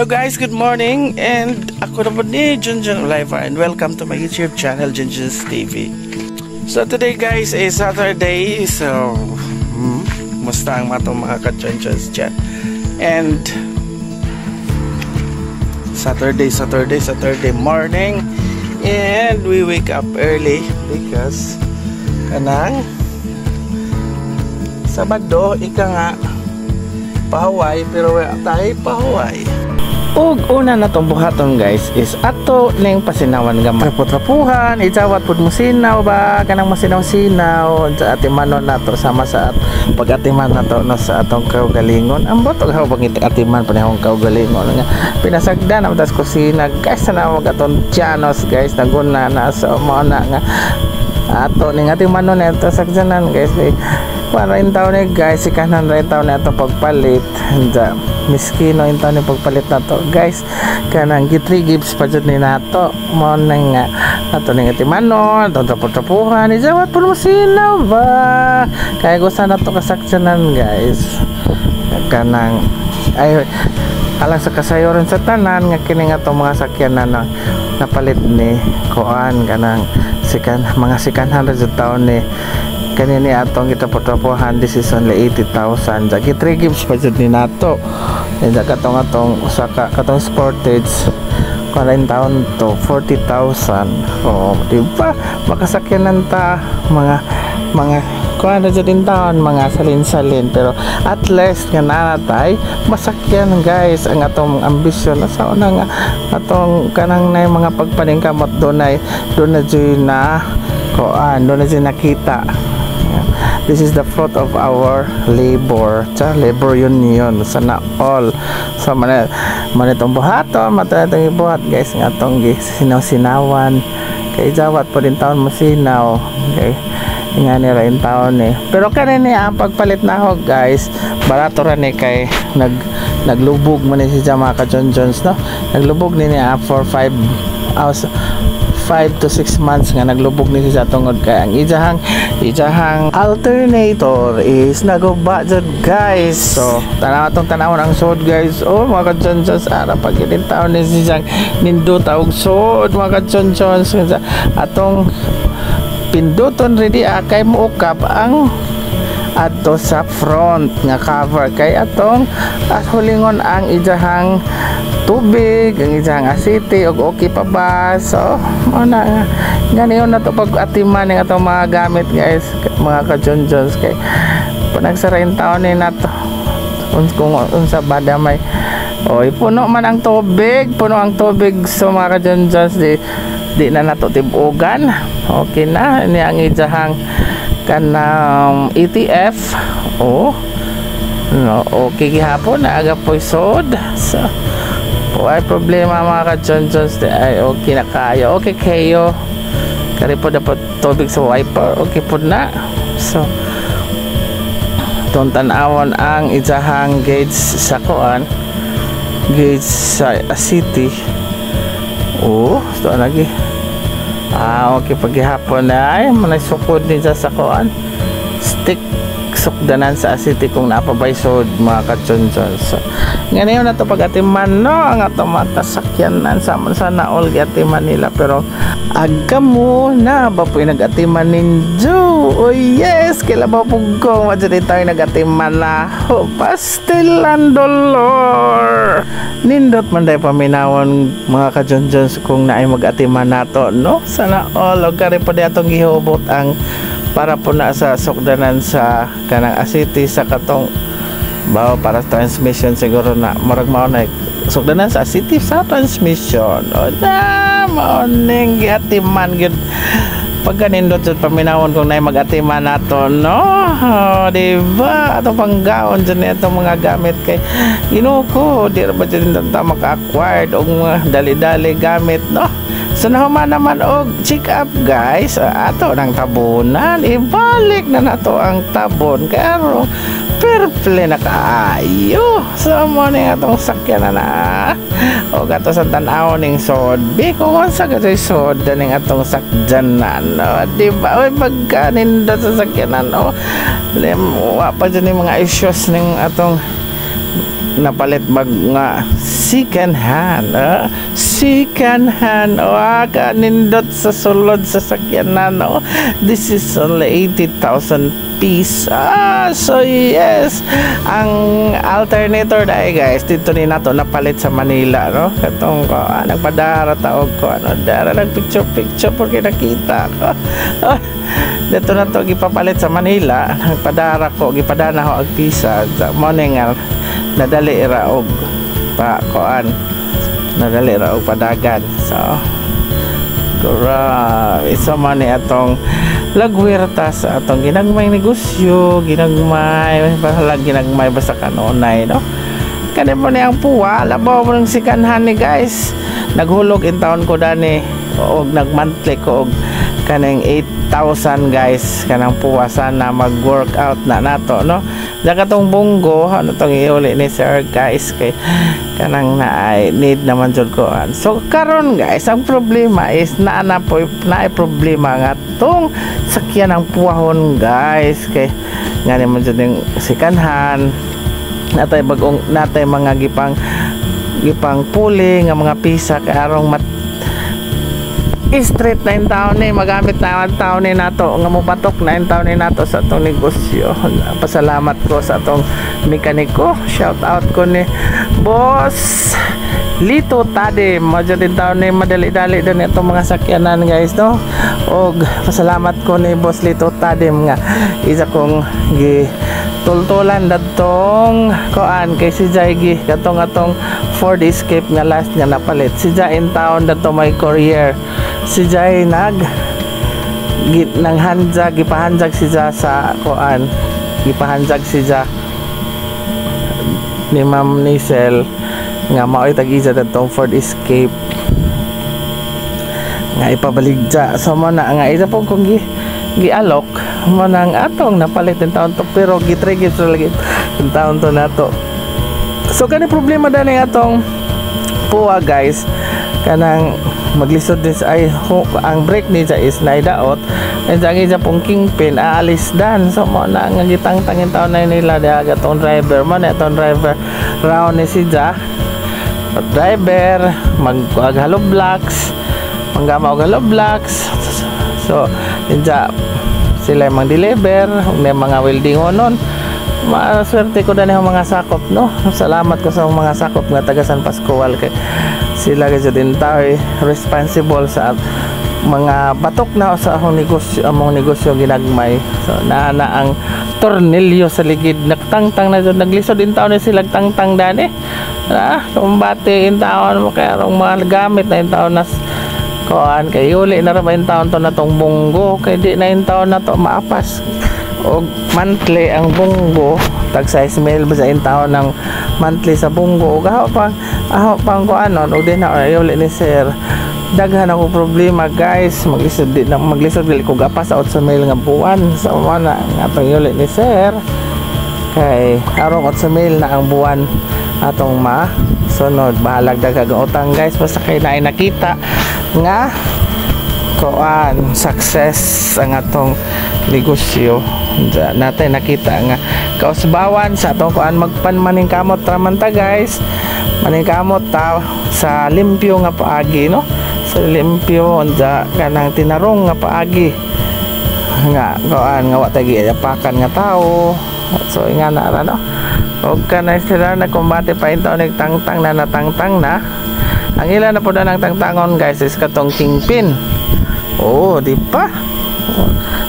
Hello guys, good morning, and ako na po ni Junjun Oliva and welcome to my YouTube channel, Junjun's TV. So today, guys, is Saturday, so musta ang mga mga ka-Junjuns dyan? And Saturday, Saturday, Saturday morning, and we wake up early because kanang Sabado, ika nga pahuway, pero wala tayo pahuway. Ug una na tong buhaton, guys, is ato ning pasinawan gamay. Trapo-trapuhan, ijawat pud mo sinaw ba, kanang masinaw-sinaw sa atimanon nato sama sa pag-atiman nato no sa atong kaugalingon. Ambot og how bang atiman panahon kaugalingon nga pinasagdan na tas kusina, guys, na mag atong tiyanos, guys, naguna na sa mao na nga ato ning atimanon na ito sagdanan, guys, kay para in taon ni, guys, ikanan ra taon ni atong pagpalit. Anja, miskino in taon ni pagpalit na to, guys, kanang gi 3 gives pa jud ni nato. Mao na nga ato ning atimanon atong trapo-trapuhan, ijawat pud mo sinaw ba, kay gusto na to kasakyanan, guys, kanang ay alang sa kasayoran sa tanan nga kini nga atong mga sakyanan na napalit ni kuan kanang sikan mga sikanhan ra jud taon ni kanini atong gitapo-trapuhan. This is only 80,000. Jagi 3 gives pa jud ni nato. Nya katong atong usa ka katong Sportage, kuan taon to 40,000. Oh, di ba makasakyanan ta mga kuan na jud in taon, mga salin-salin, pero at least nga nanatay masakyan, guys. Ang atong ambisyon na sa una nga atong kanang na mga pagpaningkamot, dunay doon na jud na kuan, doon na jud nakita. This is the fruit of our labor. Cha, labor union. Sana all. So man man itong buhaton, mata itong ibuhat, guys, nga atong sinaw-sinawan. Kay jawat po din taon mo sinaw. Okay. Nga ni ra taon eh. Pero kanini ang pagpalit na ako, guys, barato ra ni kay naglubog man ni siya, mga ka-John Jones, no. Naglubog ni niya for 5 hours, 5 to 6 months nga naglubog ni siya tungod kay ang ijahang alternator is naguba jud, guys. So tanaw atong tanawon ang sod, guys. Oh, mga ka-John, ara pag taon ni siyang nindot og sod, mga ka-John. Atong pinduton ready kay muukap ang adto sa front nga cover kay atong at hulingon ang ijahang tubig, ang ijahang asiti og okay pa ba. So mao na nga ganiyon na to pag atiman ning atong mga gamit, guys, mga ka-John Johns, kay panagsara taon ni nato kung unsa ba damay. Oy, puno man ang tubig, puno ang tubig. So mga ka-John Johns, di na nato tibugan, okay na ini ang ijahang kanang ETF. Oh no, okay gihapon na aga po sod. So way problema, mga ka-John Johns, ay okay na kayo, okay kayo. Kari po dapat tubig sa wiper, okay po na. So itong tanawon ang ijahang gauge sa kuan, gauge sa city. Oh, ito lagi. Ah, okay paghihapon na ay manay sukod ni sa kuan stick sukdanan sa city kung napabay sod, mga ka-John. So ngayon na to pag-atiman no ang atong mga kasakyanan sa sana all giatiman nila, pero aga mo na ba po nag-atiman ninyo? Oh yes, kila ba po ko madyan tayo nag-atiman na. Oh, pastilan dolor, nindot man tayo paminawon, mga ka-John kung naay mag-atiman nato, no? Sana all. Og kari pa di atong gihubot ang para po na sa sukdanan sa kanang asiti sa katong bawo para sa transmission siguro na murag mao na sukdanan sa city sa transmission. O na mao ning giatiman gyud. Pagkanindot jud paminawon kung naay mag-atiman nato, no? Oh, di ba atong panggaon jud ni atong mga gamit kay Ginoo ko, di ra ba jud ta maka-acquired og mga dali-dali gamit, no? So nahuman naman og check up, guys, ato ng tabunan, ibalik na nato ang tabon kay aron purple na kaayo. So mo ni atong sakyanan na o ato sa tan-aw ning sod bi kung unsa ka sod ning atong sakyanan, no? Di ba? Oy, pagkanindot sa sakyanan, oh, wa pa dyan yung mga issues ning atong napalit bag nga Second hand, ah. Second hand. Oh, kanindot sa sulod sa sakyanan, oh. This is only 80,000 piece. Ah, so yes, ang alternator dai, guys, dito ni nato napalit sa Manila, no? Katong ko, nagpadara taog ko, ano, dara nag picture picture porque nakita ko. Ah, dito na to gipapalit sa Manila, nagpadara ko, gipadana ko og pisa. Mo ni nga nadali ra og pa kuan, nadali ra og padagan. So grabe, so man ni atong lagwirta sa atong ginagmay negosyo, ginagmay, bahalag ginagmay, basta kanunay, no? Kani mo ni ang puwa, labaw mo ng sikanhan ni, guys. Naghulog in taon ko dani og nagmonthly ko og kaning 8,000, guys, kanang puwa. Sana mag work out na nato, no? Da katong bunggo, ano tong iuli ni sir, guys, kay kanang na ay need naman jud ko. So karon, guys, ang problema is naa na po naay problema nga tong sakyan ang puwahon, guys, kay nga naman jud yung sikanhan, natay bagong, natay mga gipang puli nga mga pisa kay arong mat straight na yung taon ni magamit na ang taon ni nato nga mobatok na yung taon ni nato sa atong negosyo. Pasalamat ko sa atong mekaniko. Shout out ko ni Boss Lito Tade mo din taon ni madali-dali din itong mga sakyanan, guys, no? Og pasalamat ko ni Boss Lito Tadim nga isa kong gi tultulan datong koan kay si Jai gi katong atong Ford Escape nga last nga napalit. Si Jai in town dato, may courier si Jai, nag nang hanjag, gipahanjag si Jai sa koan, gipahanjag si Jai ni Ma'am Nisel nga mao'y tag-isa datong Ford Escape nga ipabaligya. So mo na nga isa po kung gi gialok mo nang atong napalit ng taon to, pero gitrigit sa lagi ng taon to nato. So kani problema dani atong puwa, guys, kanang maglisod din sa ay ang brake niya is naidaot and ang isa pong kingpin aalis dan. So mo na nga gitangtangin taon na nila diha atong driver mo na, atong driver round ni si Ja driver mag hollow blocks, manggama og hollow blocks. So inja sila mang deliver ug na mga welding onon. Maswerte ko dani ang mga sakop, no? Salamat ko sa mga sakop nga taga San Pascual kay sila gyud din tao responsible sa mga batok na sa akong negosyo, among negosyo ginagmay. So naa na ang tornilyo sa ligid, nagtangtang na jud, naglisod din taon ni sila tangtang dani. Ah, kumbate in taon mo kay arong mga gamit na in taon nas kuan kay uli na ra ba in taon to na tong bunggo kay di na in taon na to maapas og monthly ang bunggo, tag size mail ba sa in taon ng monthly sa bunggo ug aho pang kuanon og di na uli ni sir. Daghan ako problema, guys. Maglisod di na, maglisod dili ko gapas sa 8 mil nga buwan. Sa so, na nga atong uli ni sir kay arong 8 mil na ang buwan atong ma sunod. Bahalag daghang utang, guys, basta kay naay nakita nga kuan, success ang atong negosyo. Natin nakita nga kausbawan sa atong kuan, magpan maningkamot raman ta, guys, maningkamot ta sa limpyo nga paagi, no? Sa limpyo unja kanang tinarong nga paagi nga kuan nga wa tay giapakan nga tao. So nga na ra, no? Og kanay sila nagkumbate pa intaw, nagtangtang na, natangtang na. Ang ila na po na ng tangtangon, guys, is katong kingpin. Oh, di pa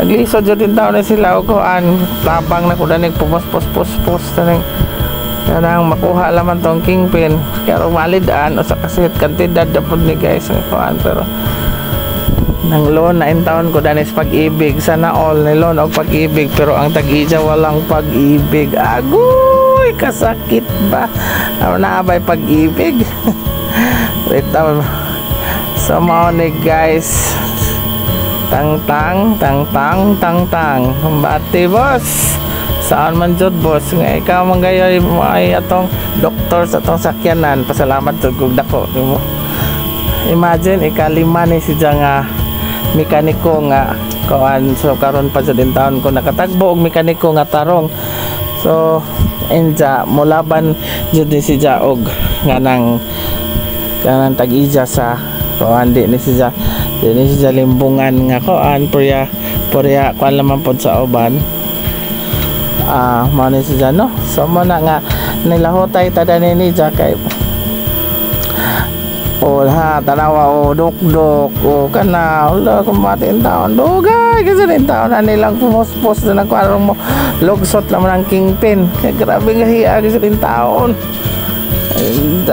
naglisod jud din taon na sila og kuan, tabang na ko danig pupos pos pos pos taning kanang makuha laman tong kingpin pero malid-an usa kasi kantidad na pud ni, guys, ang kuan. Pero nang loan na in taon ko danis Pag-ibig. Sana all ni loan og Pag-ibig, pero ang tag-ija walang Pag-ibig. Agoy, kasakit ba? Ano na abay Pag-ibig? Wait. So mao ni, guys, tang tang tang tang tang tang. Bati, boss, saan man jud, boss, nga ikaw man gayoy ay atong doktor sa atong sakyanan. Pasalamat jud kog dako nimo. Imagine, ikalima ni si nga mekaniko nga kuan. So karon pa jud in taon ko nakatagbo og mekaniko nga tarong. So enja molaban jud ni si og Kanang kanang tag-ija sa kuan, di ni siya limbungan nga kuan, purya purya kuan laman pod sa uban. Ah, mao ni siya, no? So mo na nga nilahutay ta dani ni siya kay, oh ha, tanawa, oh, dukdok, oh, kana, wala kumati in taon dugay kasi rin taon na nilang pumuspos na ng kuan mo lugsot naman ang kingpin kaya grabe nga hiya kasi rin taon. And,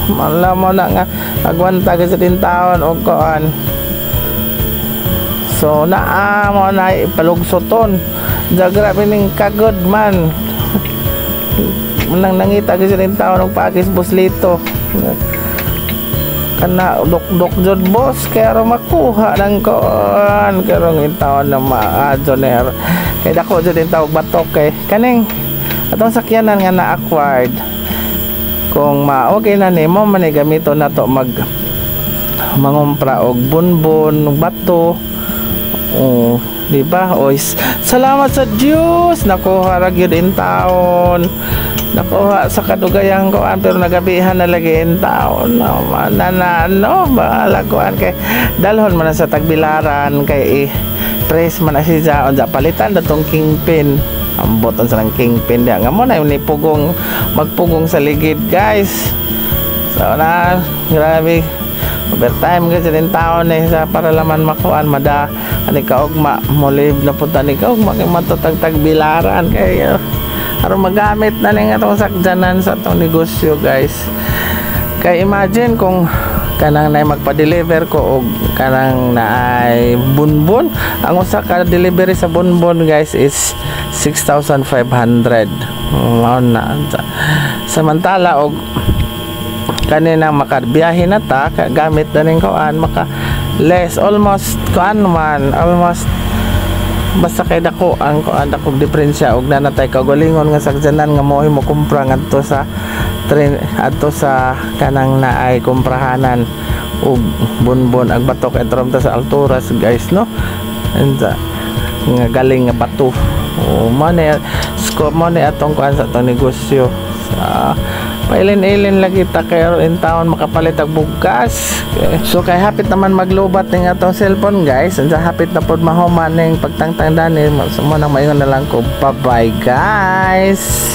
mala mo na nga agwanta kasi rin taon og kuan. So naa mo na ipalugsoton. Da grabe ning kagod man. Nang nangita kasi rin taon og paagis buslito. Kana dok-dok jud, boss, kaya ro makuha ng kuan karon in taon na maadyo na kay dako jud in tawag batok kay kaning atong sakyanan nga na-acquired. Kung ma-okay na nimo man gamito na to mag mangumpra og bunbon og bato, oh, di ba? Oy, salamat sa Dios, nakuha ra gyud in taon, nakuha sa kadugayang kuan, pero nagabihan na lagi in taon no, na, na no bahala kuan kay dalhon man na sa Tagbilaran kay i press man na siya. Unsa palitan na tong kingpin? Ambot ang sarang kingpin diya nga mo na ni pugong magpugong sa ligid, guys. So na grabe overtime kasi din taon eh sa para laman makuan mada ani kaugma mo leave na punta ni kaugma kay matutag Tagbilaran kay aron magamit na ning atong sakyanan sa atong negosyo, guys. Kay imagine kung kanang na magpa-deliver ko og kanang naay bunbon, ang usa ka delivery sa bunbon, guys, is 6,500. Mao na. Samantala og kanina makabiyahe na ta gamit na ning kuan, maka less almost kuan man, almost, basta kay dako ang kuan, dako diferensya og nanatay kaugalingon nga sakyanan nga mo mo kumpra ngadto sa tren adto sa kanang naay kumprahanan og bunbon ag batok kay ta sa Alturas, guys, no? And nga galing nga bato, oh, mo na scope mo na atong kuan sa atong negosyo sa pailin-ilin lagi ta kay in town makapalit og bugas. So kay hapit naman maglubat ning atong cellphone, guys, and hapit na pod mahuman ning pagtangtang dani. So mo nang maingon na lang ko, bye bye, guys.